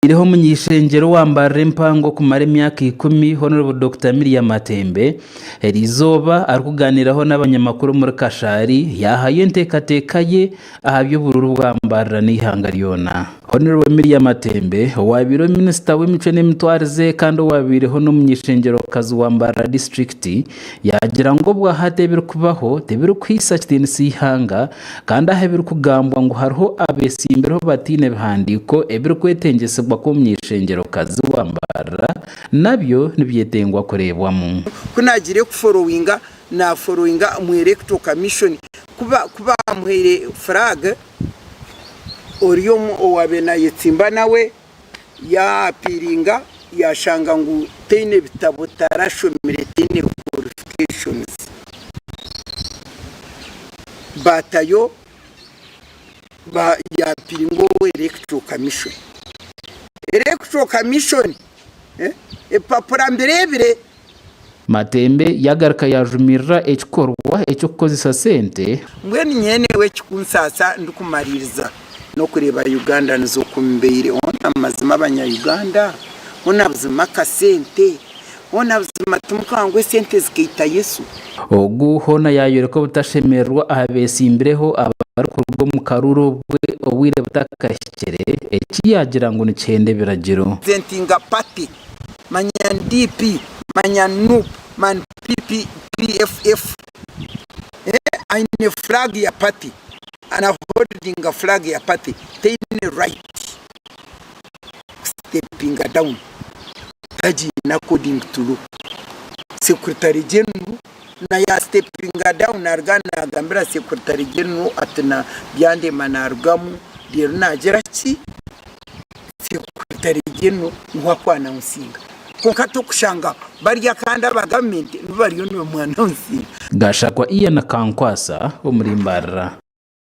Owabaireho omuny'eishengyero owa Mbarara empango kumara emyaka ikumi, Hon. Dokita Miria Matembe, eriizooba arikugaaniiraho n'abanyamakuru omuri Kashari yaahayo enteekateeka ye aha by'oburuuru bwa Mbarara n'eihanga ryona. Hon. Miria Matembe, owaabaire Minisita w'emicwe n'emitwarize kandi owabaireho n'omuny'eishengyerokazi wa Mbarara disiturikiti, yaagira ngu obwahati ebirikubaho tibirikuhaisa kitiinisa eihanga Kandi aha ebirikugambwa ngu hariho abeetsimbireho bataine bihandiiko ebirikwetengyesibwa kuba omuny'eishengyero-kazi wa Mbarara nabyo nibyetengwa kureebwamu. Ku naagiire kuforowinga, naaforowinga omu Electoral Commission ku ku baamuhaire flag ori omu owaabaire naayetsimba nawe yaapiiringa yaashanga ngu taine bitabo tarashomire taine qualifications baatayo yaapiiringa owa Electoral Commission. Electoral Commission ebipapura mbireebire. Matembe yagaruka yajumirira ekikorwa eky'okukozesa sente. Mbwenu nyowe newe ekikunsaasa ndikumariiriza n'okureeba Ugandans oku mubaire hoona mazima abanya Uganda hoona buzima akasente hoona buzima timukugira ngu esente zikaita Yesu. Ogu hoona yayoreka obutashemererwa aha betsimbireho abarikuruga omu karuuru obwe obwire butakahikire eki yagira ngu nikihenda ebiragiro. Presentinga party manya DP, manya nup, man PP, PFF eh, aine flag ya party na holdinga flag ya party taine right kustepinga down tagiine according to law. Secretary general na ya stepinga down naruga nagambira secretary general ati na byandema narugamu reero nagira ki? Secretary General niwe akwanawunsinga kwonka tokushanga barya kandi aba gavumenti nibo bariyo nibamwanawunsinga. Gashakwa Ian Akankwasa omuri Mbarara.